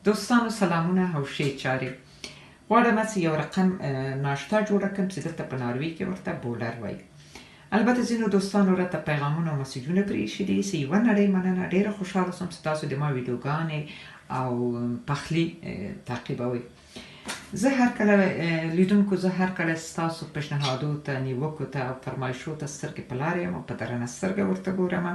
دوستانو سلامونه او ښې چارې. غواړم چې یو رقم ناشته جوړه کړم چې دلته په ناروې کې ورته بولر وایي. البته ځینو دوستانو راته پیغامونه او مسیجونه پرې ایښي دي چې یوه نړۍ مننه، ډېره خوشحاله شوم چې تاسو د ما ویډیوګانې او پخلی تعقیبوئ. زه هر کله لیدونکو، زه هر کله ستاسو پیشنهادو ته، نیوکو ته او فرمایشو ته سترګې په لار یم او په درنه سترګه ورته ګورم.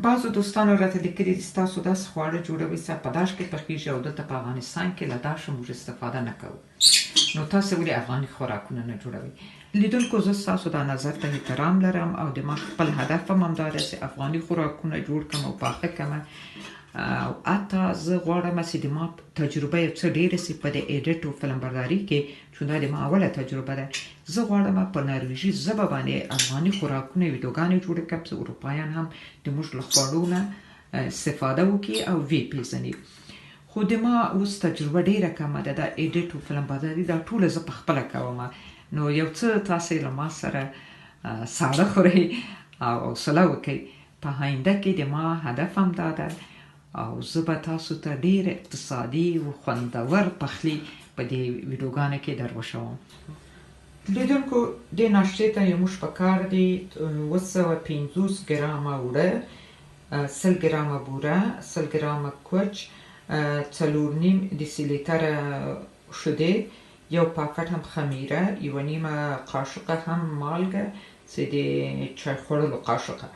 بعضو دوستانو راته لیکلي دي ستاسو داسې خواړه جوړوي چې په داش کې پخیږي او دلته په افغانستان کې له داشو موږ استفاده نه کوو، نو تاسو ولې افغاني خوراکونه نه جوړوي؟ لیدونکو، زه ستاسو دا نظر ته احترام لرم او د ما خپل هدف هم همدا دی چې افغاني خوراکونه جوړ کړم او پاخه کړم، او حتی زه غواړم چې د ما تجربه یو څه ډېره سي په دې ایډیټ او فلمبرداري کې، چون دا د ما اوله تجربه ده. زه غواړم په نارویژي ژبه باندې افغاني خوراکونه ویډیوګانې جوړې کړم چې اروپایان هم د موږ له خواړو نه استفاده وکړي او ویې پېژني. خو د ما اوس تجربه ډېره کمه ده، دا ایډیټ او فلمبرداري دا ټوله زه په خپله کوم، نو یو څه تاسې له ما سره ساړه خورئ او حوصله وکړئ. په آینده کې د ما هدف هم دا ده او زه به تاسو ته ډیر اقتصادي او خوندور پخلی په دې ویډیوګانو کې در وښوم. لیدونکو، دې ناشتې ته یو موږ په کار دي 750 ګرامه اوړه، 100 ګرامه بوره، 100 ګرامه کوچ، 4.5 دیسي لیتره شودې، یو پاکټ هم خمیره، یوه نیمه قاشقه هم مالګه چې د چای خوړلو قاشقه،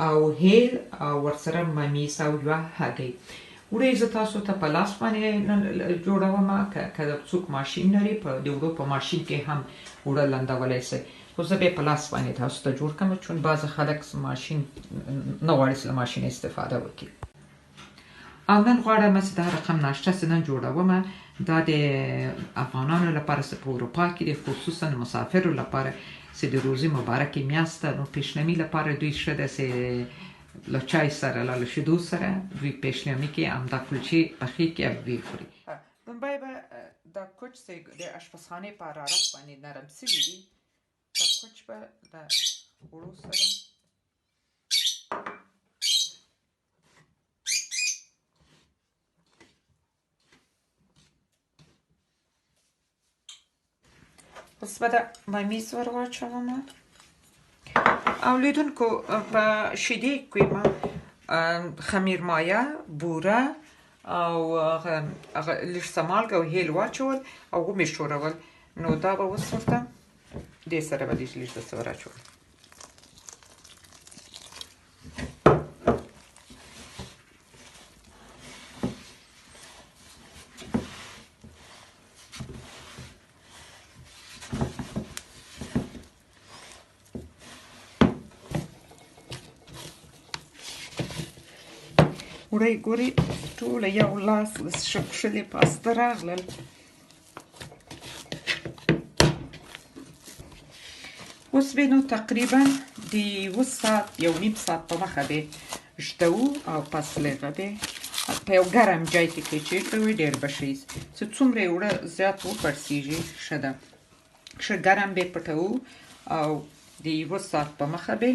او هیل او ورسره ممیز او یوه هګۍ. اوړه زه تاسو ته په لاس باندې جوړوم، که څوک ماشین لري په د اوړو په ماشین کې هم اوړه لندولی شي، خو زه به په لاس باندې تاسو ته جوړ کړم، چون بعضې خلک ماشین نه غواړي چې له ماشین استفاده وکړي. او نن غواړم چې دا رقم ناشته چې نن جوړوم دا د افغانانو لپاره چې په اروپا کې دي، خصوصا مسافرو لپاره چې د روزي مبارکې میاشت ده، نو پیشلمي لپاره دوی ښه ده چې له چای سره له شیدو سره دوی پیشلمي کې همدا کلچې پخې کړي او ویې خوري. لومړی به دا کوچ چې د اشپزخانې په حرارت باندې نرم سوي دي، دا کوچ به له اوړو سره اوس به دا ممیز ور واچوم. او لیدونکو، په شیدې کې ما خمیر مایه، بوره او هغه لږ څه مالګه او هیل واچول او ومې ښورول، نو دا به اوس ورته دې سره به لږ لږ داسې ور اچوم. اوړه یې ګورئ ټوله یو لاس داسې ښه کښلې پاسته راغلل. اوس به نو تقریبا د یوه ساعت یو نیم ساعت په مخه به ږدو او پس له هغه به په یو ګرم جای کې که چېرته وي ډېر به ښه وي، چې څومره یې اوړه زیات وپړسېږي ښه ده. ښه ګرم به پټوو او د یوه ساعت په مخه به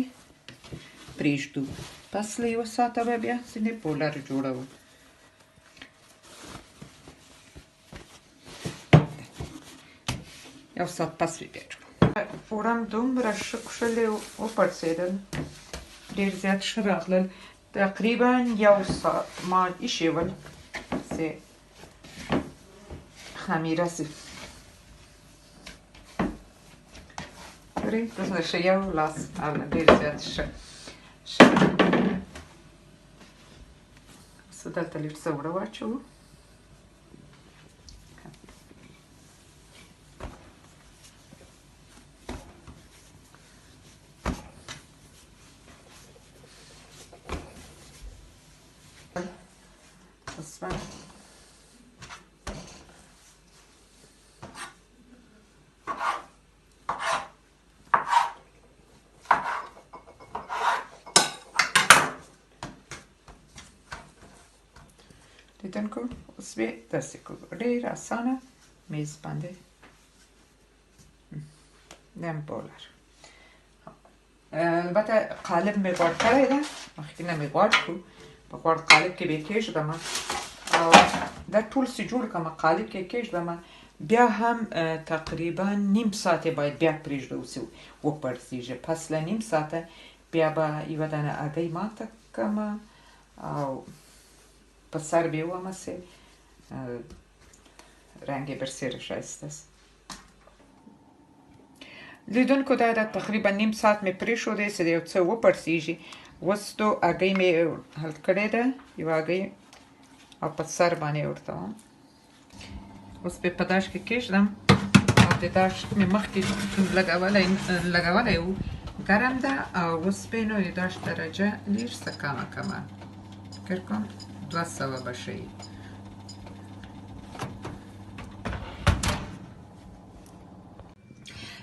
پرېږدو، پس له یوه ساعته به بیا ځینې پولر جوړوو. یو ساعت پس به بیا جوړوو. اوړه مې دومره ښه کښلې وپړسېدل، ډېر زیات ښه راغلل. تقریبا یو ساعت ما ایښی ول چې خمیره سي. ګورئ داسې ښه یو لاس ډېر زیات ښه ښه. اوس دلته لږ څه اوړه واچوو. اوس به لیدونکو اوس به داسې کوو، ډېر اسانه میز باندې نیم بولر. البته قالب مې غوړ کړی ده، مخکې نه مې غوړ کړو، په غوړ قالب کې به یې کېږدم او دا ټول څه جوړ کړم، قالب کې کېږدم، بیا هم تقریبا نیم ساعت یې باید بیا پرېږدو چې وپړسېږي. پس له نیم ساعته بیا به یوه دانه هګۍ ماته کړم او په سر به یې ووهم چې رنګ یې برسېره ښایسته شي. لیدونکو دا ده تقریبا نیم ساعت مې پرېښودی چې یو څه وپړسېږي. اوس تو هګۍ مې حل کړې ده، یوه هګۍ، او په سر باندې ورته وم. اوس به په داش کې کېږدم او د داش مې مخکې لګولی و، ګرم ده. او اوس به نو د داش درجه لږ څه کمه کمه، فکر کوم 200 به ښه وي.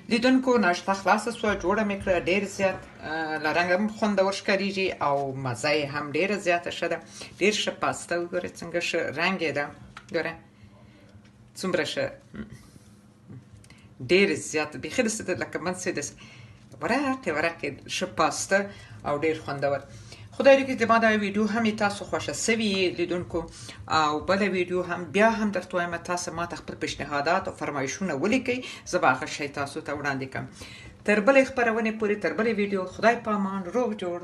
لیدونکو ناشته خلاصه شوه، جوړه مې کړه. ډېر زیات له رنګه هم خوندور ښکارېږي او مزه یې هم ډېره زیاته ښه ده. ډېر ښه پاسته وګوره څنګه ښه رنګ یې ده، ګوره څومره ښه، ډېر زیات بیخي داسې ده لکه منځ یې داسې ورقې ورقې ښه پاسته او ډېر خوندور. خدای دې وکړي زما دا ویډیو هم یې تاسو خوښه سوي لیدونکو، او بله ویډیو هم بیا هم درته وایم، تاسو ما ته خپل پیشنهادات او فرمایشونه ولیکئ، زه به هغه شی تاسو ته وړاندې کړم. تر بلې خپرونې پورې، تر بلې ویډیو، خدای پامان، روغ جوړ.